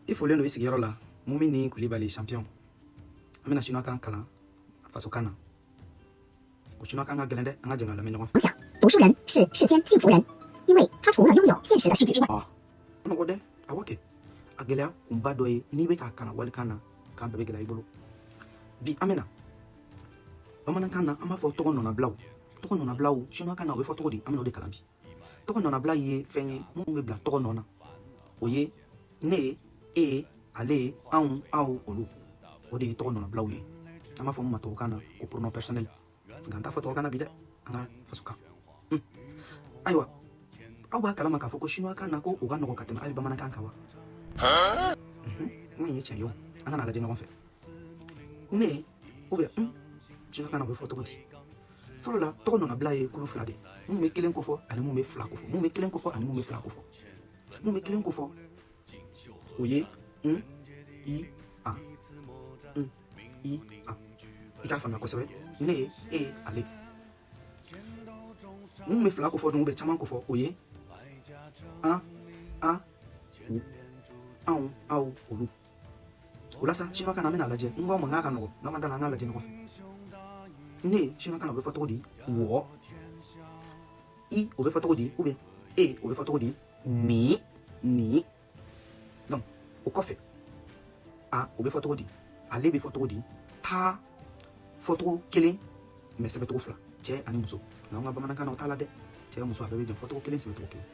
I folen don i sigiyɔrɔ la. Mumini Kulibali champion, an bɛna chinois kan kalan fasokan na. Ko chinois kan ka gɛlɛn dɛ, an ka jɛ k'a lamɛn ɲɔgɔn fɛ. 想，读书人是世间幸福人，因为他除了拥有现实的世界之外， Ah, a nɔgɔ dɛ. Awɔ kɛ, a gɛlɛya kunba dɔ ye, n'i bɛ k'a kalan walikan na, kan bɛɛ bɛ gɛlɛya i bolo. Bi an bɛna bamanankan na, an b'a fɔ tɔgɔ nɔnabilaw. Tɔgɔ nɔnabilaw chinois kan na, o bɛ fɔ cogo di? An bɛna o de kalan bi. Tɔgɔ nɔnabila ye fɛn ye minnu bɛ bila tɔgɔ nɔ na. O ye ne ye, e ye, ale ye, anw, aw, olu. O de ye tɔgɔ nɔnabilaw ye. An b'a fɔ mun ma tubabukan na ko pronom personnel, nka an t'a fɔ tubabukan na bi dɛ, an ka faso kan. Ayiwa, aw b'a kalama k'a fɔ ko chinois kan na, ko o ka nɔgɔ ka tɛmɛ hali bamanankan kan wa? Mun ye tiɲɛ ye o? An ka n'a lajɛ ɲɔgɔn fɛ. Ne ou bien n, chinois kan na, o bɛ fɔ cogo di? Fɔlɔ la, tɔgɔ nɔnabila ye kulu fila de ye: mun bɛ kelen kofɔ ani mun bɛ fila kofɔ. Mun bɛ kelen kofɔ ani mun bɛ fila kofɔ. Mun bɛ kelen kofɔ, o ye n, i, a. N, i, a. I k'a faamuya kosɛbɛ: ne ye, e ye, ale. Mun bɛ fila kofɔ dun, bɛ caman kofɔ, o ye an, a, u. Anw, aw, olu. O la sa, chinois kan na, an bɛna lajɛ. N ko aw ma n k'a ka nɔgɔ, n'aw ma da la, an k'a lajɛ ɲɔgɔn fɛ. Ne, chinois kan na, o bɛ fɔ cogo di? 我. I, o bɛ fɔ cogo di? Ou bien e, o bɛ fɔ cogo di? 你, 你. Donc o kɔfɛ, a, o bɛ fɔ cogo di? Ale bɛ fɔ cogo di? 他, fɔcogo kelen mais sɛbɛncogo fila, cɛ ani muso. Nka an ka bamanankan na, o t'a la dɛ. Cɛ, muso, a bɛɛ bɛ jɛ, fɔcogo kelen, sɛbɛncogo kelen.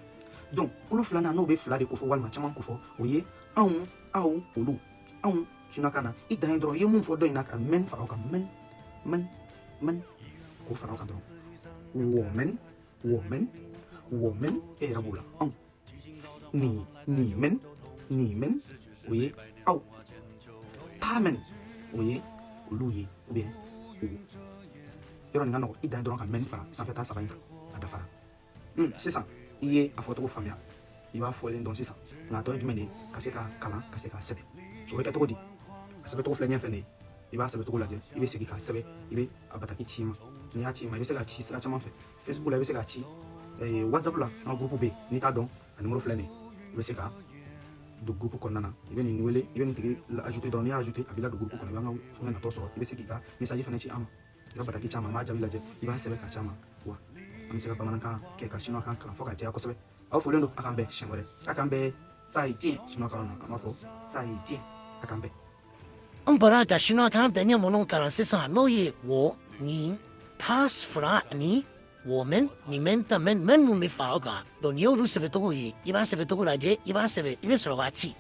Donc kulu filanan, n'o bɛ fila de kofɔ walima caman kofɔ, o ye anw, aw, olu. Anw, chinois kan na, i dan ye dɔrɔn i ye mun fɔ dɔ in na, ka 们 fara o kan. 们, 们, 们, k'o fara o kan dɔrɔn. 我们, 我们, 我们, e yɛrɛ b'o la, anw. 你, 你们, 你们, o ye aw. 他们, o ye olu ye, ou bien u. Yɔrɔ nin ka nɔgɔ, i dan ye dɔrɔn ka 们 fara sanfɛta saba in kan, a dafara. Sisan i ye a fɔcogo faamuya, i b'a fɔlen dɔn sisan. Nka a tɔ ye jumɛn de ye? Ka se ka kalan, ka se k'a sɛbɛn. O bɛ kɛ cogo di? A sɛbɛncogo filɛ ɲɛfɛ nin ye. I b'a sɛbɛncogo lajɛ, i bɛ segin k'a sɛbɛn, i bɛ a bataki ci i ma. N'i y'a ci i ma, i bɛ se k'a ci sira caman fɛ: Facebook la, i bɛ se k'a ci WhatsApp la, an ka groupe bɛ yen. N'i t'a dɔn, a numéro filɛ nin ye. I bɛ se ka don groupe kɔnɔna na, i bɛ nin wele, i bɛ nin tigi ajouter dɔrɔn. N'i y'a ajouter, a b'i ladon groupe kɔnɔ, i b'an ka fɛngɛ natɔ sɔrɔ. I bɛ se k'i ka message fana ci an ma, i ka bataki ci an ma, an b'a jaabi lajɛ. I b'a sɛbɛn ka ci an ma wa. An bɛ se ka bamanankan kɛ ka chinois kan kalan fo ka jɛya kosɛbɛ. Aw folen don, a k'an bɛn siɲɛ wɛrɛ. A k'an bɛn. 再见, chinois kan na, an b'a fɔ 再见. A k'an bɛn. An bɔra ka chinois kan daɲɛ minnu kalan sisan, n'o ye 我, 你, 他 fila ani 我们, 你們, 他們, 們 mun bɛ fara o kan. Donc n'i y'olu sɛbɛncogo ye, i b'a sɛbɛncogo lajɛ, i b'a sɛbɛn, i bɛ sɔrɔ k'a ci.